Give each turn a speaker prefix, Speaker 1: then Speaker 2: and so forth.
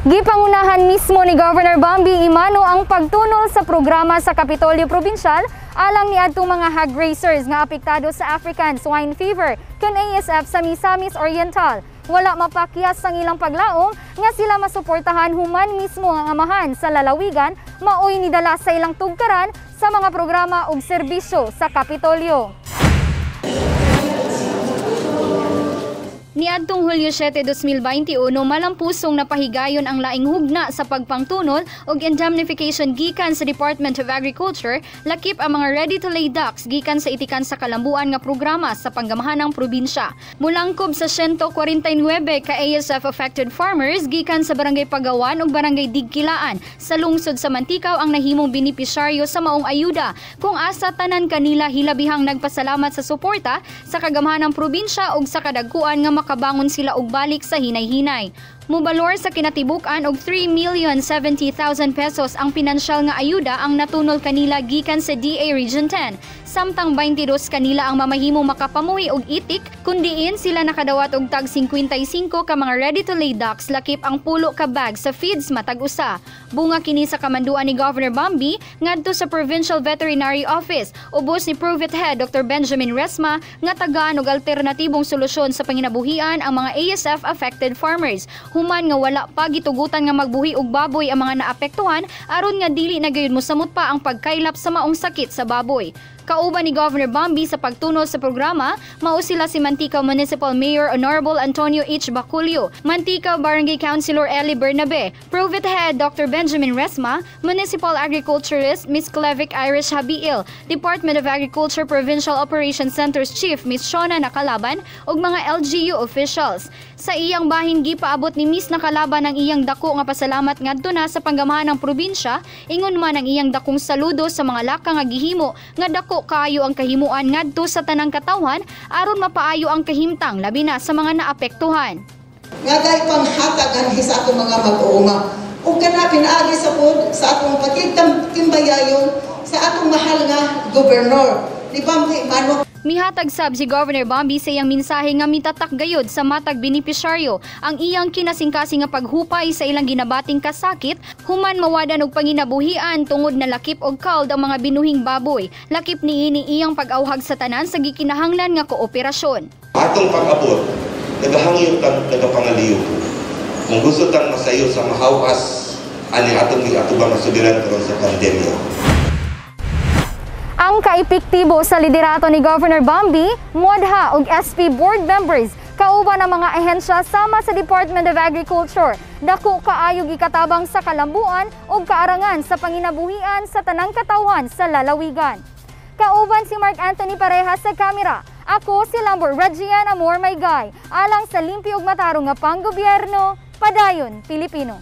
Speaker 1: Gipangunahan mismo ni Governor Bambi Emano ang pagtunol sa programa sa Kapitolyo Probinsyal alang niadtong mga hog raisers nga apektado sa African Swine Fever kun ASF sa Misamis Oriental. Wala mapakyas ang ilang paglaom nga sila masuportahan human mismo ang amahan sa lalawigan maoy nidala sa ilang tugkaran sa mga programa ug serbisyo sa Kapitolyo. Niadtong Hulyo 7, 2021, malampusong napahigayon ang laing hugna sa pagpangtunol og indemnification gikan sa Department of Agriculture, lakip ang mga ready-to-lay ducks gikan sa itikan sa kalambuan nga programa sa panggamahanang probinsya. Mulangkob sa 149 ka ASF affected farmers gikan sa Barangay Pagawan ug Barangay Digkilaan sa lungsod sa Manticao ang nahimong benepisyaryo sa maong ayuda, kung asa tanan kanila hilabihang nagpasalamat sa suporta sa kagamahanang probinsya ug sa kadagkuan nga makabangon sila og balik sa hinay-hinay. Mubalor sa kinatibuk-an og 3,070,000 pesos ang pinansyal nga ayuda ang natunol kanila gikan sa DA Region 10. Samtang 22 kanila ang mamahimong makapamuhi og itik, kundiin sila nakadawat og tag 55 ka mga ready-to-lay ducks lakip ang pulo ka bag sa feeds matag usa. Bunga kini sa kamanduan ni Governor Bambi ngadto sa Provincial Veterinary Office ubos ni Provit Head Dr. Benjamin Resma nga tagaan og alternatibong solusyon sa panginabuhian ang mga ASF affected farmers, human nga wala pa gitugutan nga magbuhi og baboy ang mga naapektuhan aron nga dili na gayud mosamot pa ang pagkaylap sa maong sakit sa baboy. Kauban ni Governor Bambi sa pagtunol sa programa, mao sila si Manticao Municipal Mayor Honorable Antonio H. Baculio, Manticao Barangay Councilor Eli Bernabe, Provit Head Dr. Benjamin Resma, Municipal Agriculturist Ms. Clevic Irish Habiil, Department of Agriculture Provincial Operations Center's Chief Ms. Shona Nakalaban ug mga LGU officials. Sa iyang bahin, gipaabot ni Ms. Nakalaban ang iyang dako nga pasalamat ngadto na sa panggamahan ng probinsya, ingon man ang iyang dakong saludo sa mga laka nga gihimo nga dako kaayo ang kahimuan ngadto sa tanang katawhan aron mapaayo ang kahimtang, labi na sa mga naapektuhan.
Speaker 2: Nga dahil panghatag anhi sa atong mga mag-uuma. Ug kana pinaagi sa pod sa atong pakigtimbayayon sa atong mahal nga gobernador ni Bambi Emano.
Speaker 1: Mihatag sab si Governor Bambi sa iyang mensahe nga mitatak gayod sa matag benepisyaryo ang iyang kinasingkasing nga paghupay sa ilang ginabating kasakit human mawadan og panginabuhian tungod na lakip og cold ang mga binuhing baboy. Lakip niini iyang pag-awhag sa tanan sa gikinahanglan nga kooperasyon.
Speaker 3: Atong pag-abot, nagahangyo tang nagapangaliyo. Kung gusto tang masayo sa mahawas ani atong giatubang masugiran karon sa pandemya.
Speaker 1: Ang kaepektibo sa liderato ni Governor Bambi, MODHA ug SP board members kauban ang mga ahensya sama sa Department of Agriculture. Dako kaayo gikatabang sa kalambuan ug kaarangan sa panginabuhian sa tanang katawhan sa lalawigan. Kauban si Mark Anthony Pareja sa kamera. Ako si Lambert Regian Amor Maygay. Alang sa limpyo ug matarong nga panggobyerno, padayon Pilipino.